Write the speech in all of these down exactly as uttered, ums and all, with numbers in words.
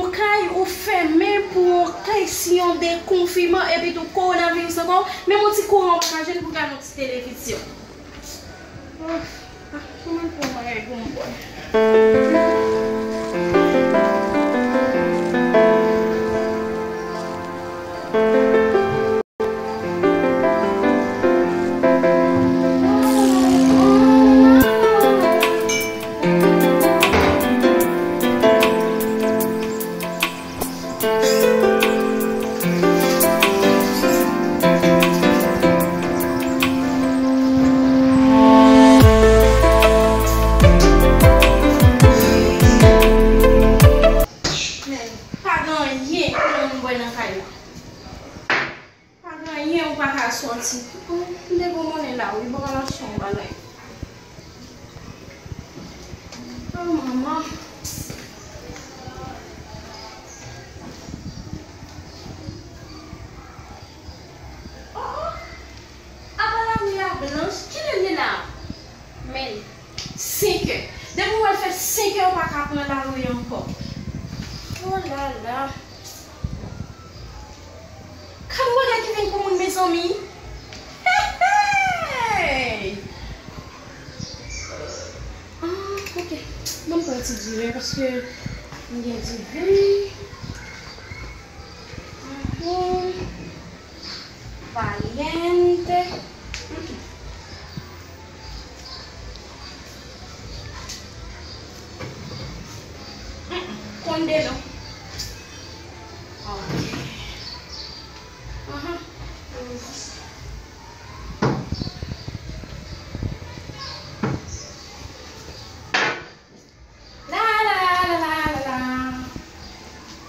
Kay ou fèmen pou yon kay si yon dekonfinman epi tou kowonaviris ankò, menm yon ti kouran ou pa ka jwenn pou gade yon ti televizyon. Ah, ah, mwen pran yon bagay pou m bwè. Men, pa gen anyen pou moun bwè nan kay la. Pa gen anyen ou pa ka sòti. Oh, m te gon monnen la wi, ban m al achte yon bagay. Oh, manman. Oh, oh. Apa lari a blanch? Kilè l ye la? Men, senkè. Depi w wè l fè senkè, ou pa ka pran lari ankò. Oh la la. Gad yon bagay ki vin pou moun, mezanmi. Hey, hey! Ah, ok. Ban m pran ti diven, paske m gen diven. Mhm. Valiente. Mm-mm. Mm-mm. Konde non. Ok. Aha. La, la, la, la, la, la.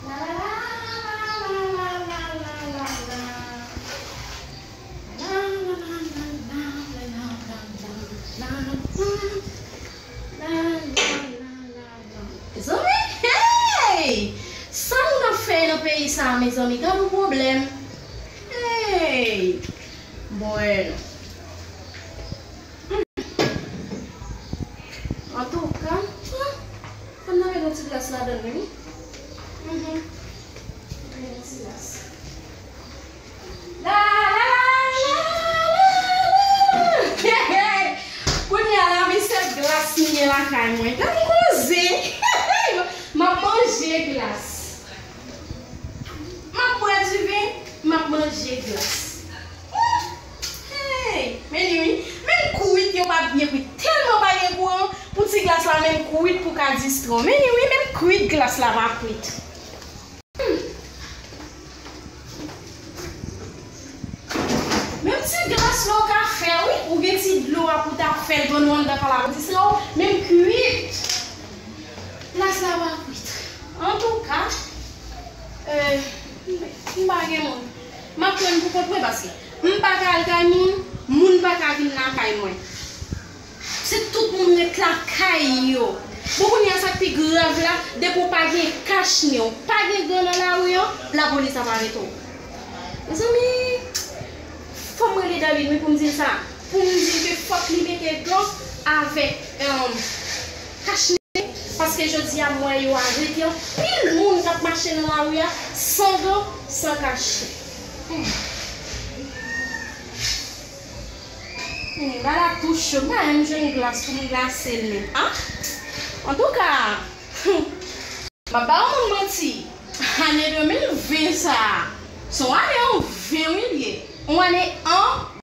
La, la, la, la, la, la, la, la, la. La, la, la, la, la, la, la, la, la, la, la. La, la, la, la, la. Mezanmi, hey! Sa moun ap fè nan peyi sa a, mezanmi, gad yon pwoblèm. Hey! Bueno. Antouka, hmm, fò n nan met yon ti glas ladan l, wi. Mhm. Met yon ti glas. La, la, la, la, la, la. Kounye a la, mesye glas m gen lakay mwen. Gad m koze. M ap manje glas. M ap bwè diven, m ap manje glas. Hey, men li wi. Menm kwit yo pa byen kwit. Tèlman pa gen kouran, pou ti glas la menm kwit pou ka distrè w. Men li wi, menm kwit glas la pa kwit. Hmm. Menm ti glas la w ka fè wi, ou gen ti dlo a pou ta fè l ban nou anndan kalavè distrè w, menm kwit. Glas la pa kwit. Antouka, euh, m pa gen moun. M ap jwenn pou kont mwen paske m pa ka al kay moun, moun pa ka vin lakay mwen. Se tout moun ret lakay yo. Bon, kounye a sa k pi grav la, depi w pa gen kach ni w pa gen gan nan lari an, lapolis ap arete w. Mezanmi, fò m rele Darline wi pou m di l sa. Pou m di l ke fòk li mete gan avèk, um, kach ni. Paske jodi a m wè yo arete anpil moun k ap mache nan lari a san gan, san kach. Hmm. Hmm, bagay la tou cho, m pa menm jwenn glas pou m glase l menm. Ah! Antouka, hmm, m ap ba yon moun manti. Ane de mil ven sa a, se yon ane an ven wi l ye. Yon ane an